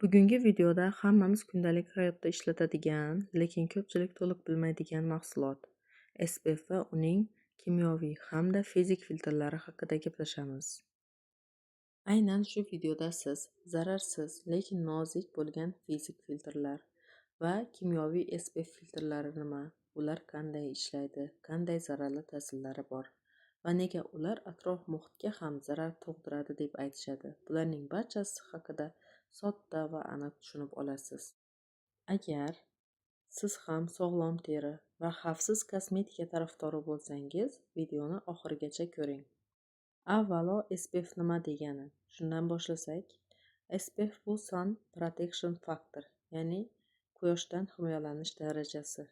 Bugungi videoda hammamiz kundalik hayotda ishlatadigan, lekin ko'pchilik to'liq bilmaydigan mahsulot SPF va uning kimyoviy hamda fizik filtrlari haqida gaplashamiz. Aynan shu videoda siz zararsiz, lekin nozik bo'lgan fizik filtrlar va kimyoviy SPF filtrlari nima, ular qanday ishlaydi, qanday zararli ta'sirlari bor va nega ular atrof-muhitga ham zarar tug'diradi deb aytishadi. Bularning barchasi haqida sodda va aniq tushunib olasiz. Agar siz ham sog'lom teri va xavfsiz kosmetika tarafdori bo'lsangiz, videoni oxirigacha ko'ring. Avvalo SPF nima degani? Shundan boshlasak, SPF bu Sun Protection Factor, ya'ni quyoshdan himoyalanish darajasi.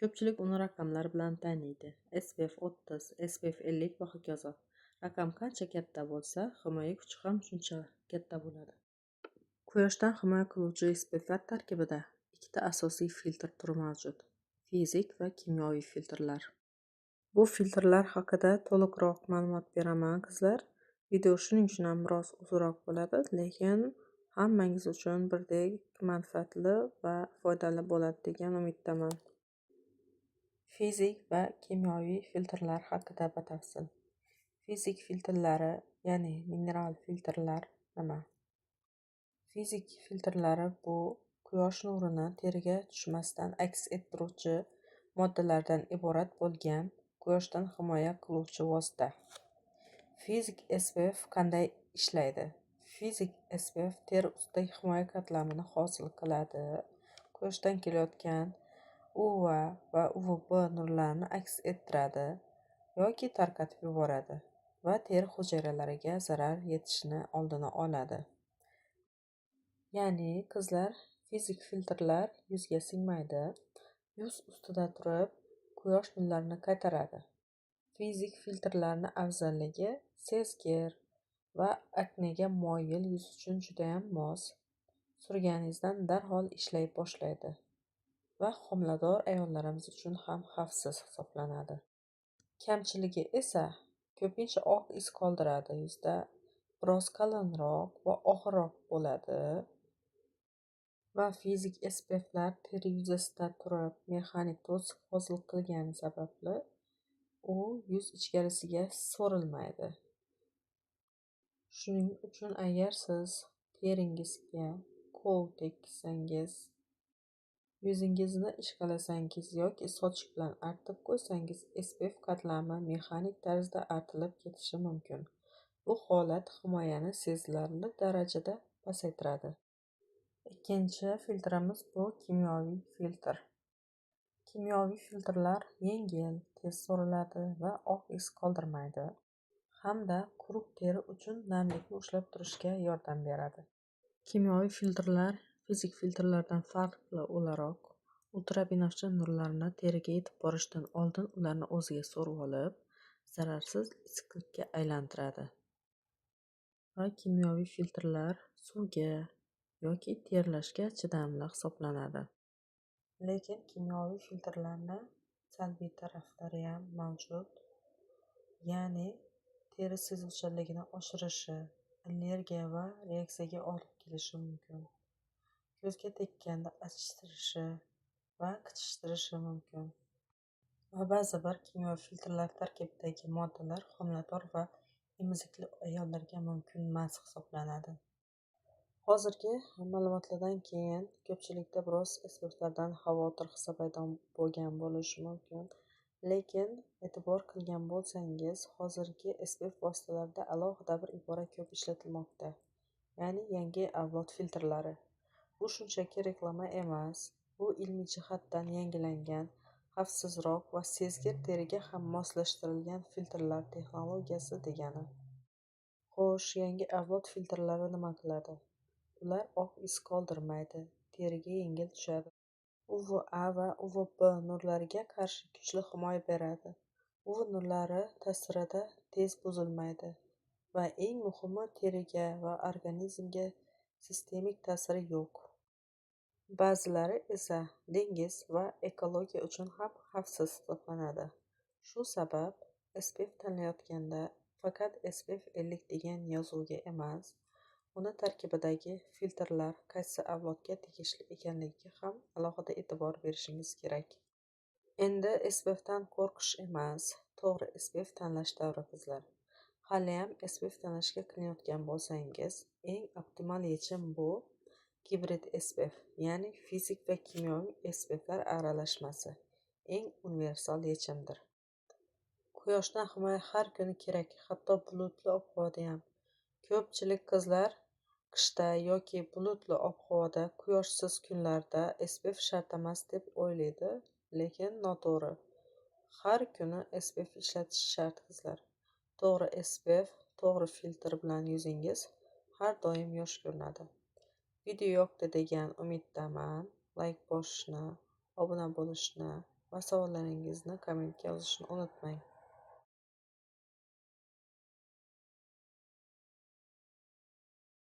Ko'pchilik uni raqamlar bilan taniydi. SPF 30, SPF 50 va hokazo. Raqam qancha katta bo'lsa, himoya kuchi ham shuncha katta bo'ladi. Quyoshdan himoya qiluvchi SPFlar tarkibida ikkita asosiy filtr turi mavjud: fizik va kimyoviy filtrlar. Bu filtrlar haqida to'liqroq ma'lumot beraman, qizlar. Video shuning uchun ham biroz uzunroq bo'ladi, lekin hammangiz uchun birdek manfaatli va foydali bo'ladi degan umiddaman. Fizik va kimyoviy filtrlar haqida batafsil. Fizik filtrlari, ya'ni mineral filtrlar nima? Fizik filtrlari bu quyosh nurini teriga tushmasdan aks ettiruvchi moddalardan iborat bo'lgan quyoshdan himoya qiluvchi vosita. Fizik SPF qanday ishlaydi? Fizik SPF teri ustidagi himoya qatlamini hosil qiladi. Quyoshdan kelayotgan UVA va UVB nurlarini aks ettiradi yoki tarqatib yuboradi va teri hujayralariga zarar yetishini oldini oladi. Ya'ni, qizlar, fizik filtrlar yuzga singmaydi, yuz ustida turib, quyosh nurlarini qaytaradi. Fizik filtrlarni afzalligi: sezgir va aknega moyil yuz uchun judayam mos. Surganingizdan darhol ishlay boshlaydi va homilador ayollarimiz uchun ham xavfsiz hisoblanadi. Kamchiligi esa ko'pincha oq iz qoldiradi yuzda, biroz qalinroq va og'irroq bo'ladi va fizik SPFlar teri yuzasida turib, mexanik to'siq hosil qilgani sababli u yuz ichkarisiga so'rilmaydi. Shuning uchun agar siz teringizga qo'l tekkizsangiz, yuzingizni ishqalasangiz yoki sochiq bilan artib qo'ysangiz, SPF qatlami mexanik tarzda artilib ketishi mumkin. Bu holat himoyani sezilarli darajada pasaytiradi. Ikkinchi filtrimiz bu kimyoviy filtr. Kimyoviy filtrlar yengil, tez so'riladi va oq iz qoldirmaydi hamda quruq teri uchun namlikni ushlab turishga yordam beradi. Kimyoviy filtrlar fizik filtrlardan farqli o'laroq, ultrabinafsha nurlarni teriga yetib borishidan oldin ularni o'ziga so'rib olib, zararsiz issiqlikka aylantiradi. Va kimyoviy filtrlar suvga yoki terlashga chidamli hisoblanadi. Lekin kimyoviy filtrlarni salbiy taraflari ham mavjud. Ya'ni teri sezuvchanligini oshirishi, allergiya va reaksiyaga olib kelishi mumkin. Ko'zga tekkanda achittirishi va qichishtirishi mumkin. Va ba'zi bir kimyoviy filtrlar tarkibidagi moddalar homilador va emizikli ayollarga mumkin emas hisoblanadi. Hozirgi ma'lumotlardan keyin ko'pchilikda biroz SPFlardan xavotir hissi paydo bo'lgan bo'lishi mumkin. Lekin e'tibor qilgan bo'lsangiz, hozirgi SPF vositalarida alohida bir ibora ko'p ishlatilmoqda. Ya'ni yangi avlod filtrlari. Bu shunchaki reklama emas, bu ilmiy jihatdan yangilangan, xavfsizroq va sezgir teriga ham moslashtirilgan filtrlar texnologiyasi degani. Xo'sh, yangi avlod filtrlari nima qiladi? Ular oq iz qoldirmaydi, teriga yengil tushadi. UVA va UVB nurlariga qarshi kuchli himoya beradi. UV nurlari ta'sirida tez buzilmaydi va eng muhimi, teriga va organizmga sistemik ta'siri yo'q. Ba'zilari esa dengiz va ekologiya uchun ham xavfsiz hisoblanadi. Shu sabab SPF tanlayotganda faqat SPF 50 degan yozuvga emas, Uni tarkibidagi filtrlar qaysi avlodga tegishli ekanligiga ham alohida e'tibor berishingiz kerak. Endi SPFdan qo'rqish emas, to'g'ri SPF tanlash davri qizlar. Haliyam SPF tanlashga qiynayotgan bo'lsangiz, eng optimal yechim bu gibrid SPF, ya'ni fizik va kimyoviy SPFlar aralashmasi eng universal yechimdir. Quyoshdan himoya har kuni kerak, hatto bulutli ob-havoda ham. Ko'pchilik qizlar qishda yoki bulutli ob-havoda, quyoshsiz kunlarda SPF shart emas deb o'ylaydi, lekin noto'g'ri. Har kuni SPF ishlatish shart qizlar. To'g'ri SPF, to'g'ri filtr bilan yuzingiz har doim yosh ko'rinadi. Video yoqdi degan umiddaman. Like bosishni, obuna bo'lishni va savollaringizni kommentga yozishni unutmang.